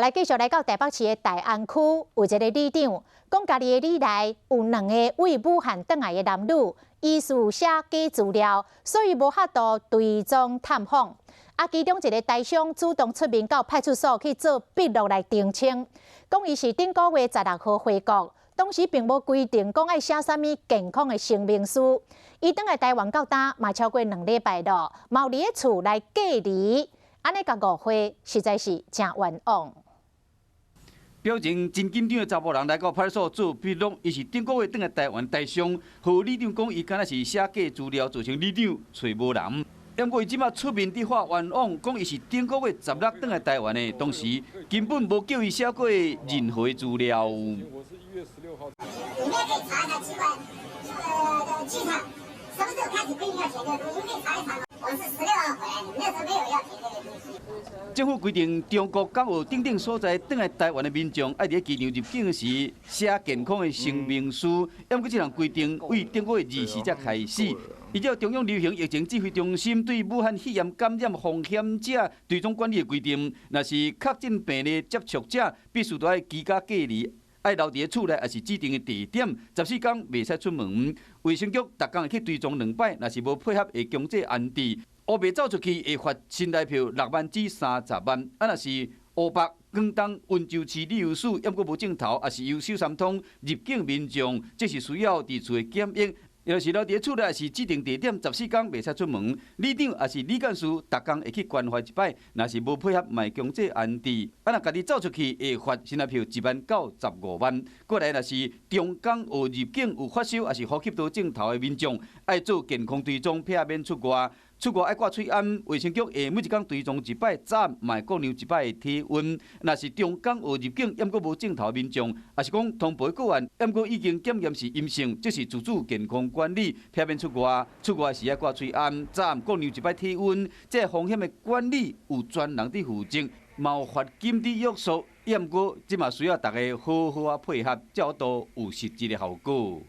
來繼續來到台北市的大安區，有一个里長講，家己的里內有兩個佇武漢轉來的男女，疑似寫假資料，所以無法度追蹤探訪。啊，其中一个台商主動出面到派出所去做筆錄來澄清，講伊是頂個月16號回國，當時並無規定講愛寫啥物健康的聲明書。伊轉來台灣到今嘛超過2禮拜咯，嘛有佇咧厝來隔離，按呢共誤會，實在是誠冤枉。表情真緊張的查埔人來到派出所做筆錄，伊是頂個月轉來台灣台商，予里長講伊敢若是寫假資料，造成里長揣無人。毋過伊這馬出面佇發冤枉，講伊是頂個月十六轉來台灣的，當時根本無叫伊寫過任何資料。你們可以查一下機關，機場什麼時候開始規定要填這個東西？你可以查一查。我是16號回來，你們那時候沒有要填這個東西。政府規定，中國、港澳等等所在轉來台灣的民眾，愛佇機場入境時寫健康的聲明書。毋過這項規定，對頂個月24才開始。依照中央流行疫情指揮中心對武漢肺炎感染風險者追蹤管理的規定，若是確診病例接觸者，必須著愛居家隔離，愛留佇咧厝內，抑是指定的地點，14天袂使出門。衛生局逐工會去追蹤兩擺，若是無配合，會強制安置。烏白走出去會罰新台票6萬至30萬。啊，若是湖北、廣東、溫州市旅遊署，猶閣無症頭，抑是由小三通入境民眾，這是需要佇厝的檢疫。若是留佇厝內，抑是指定地點，十四天袂使出門。里長抑是里幹事，逐工會去關懷一擺。若是無配合，嘛會強制安置。啊，若家己走出去，會罰新台票1萬到15萬。過來，若是中港澳入境有發燒，抑是呼吸道症頭的民眾，愛做健康追蹤，避免出外。出外愛掛喙罨，衛生局會每一工追蹤一擺，早暗嘛會各量一擺的體溫。若是中港澳入境，猶閣無症頭的民眾，抑是講通報個案，猶閣已經檢驗是陰性，這是自主健康管理，避免出外。出外時愛掛喙罨，早暗各量一擺體溫。這個風險的管理有專人佇負責，嘛有罰金佇約束。猶閣這嘛需要大家好好仔配合，才有法度有實質的效果。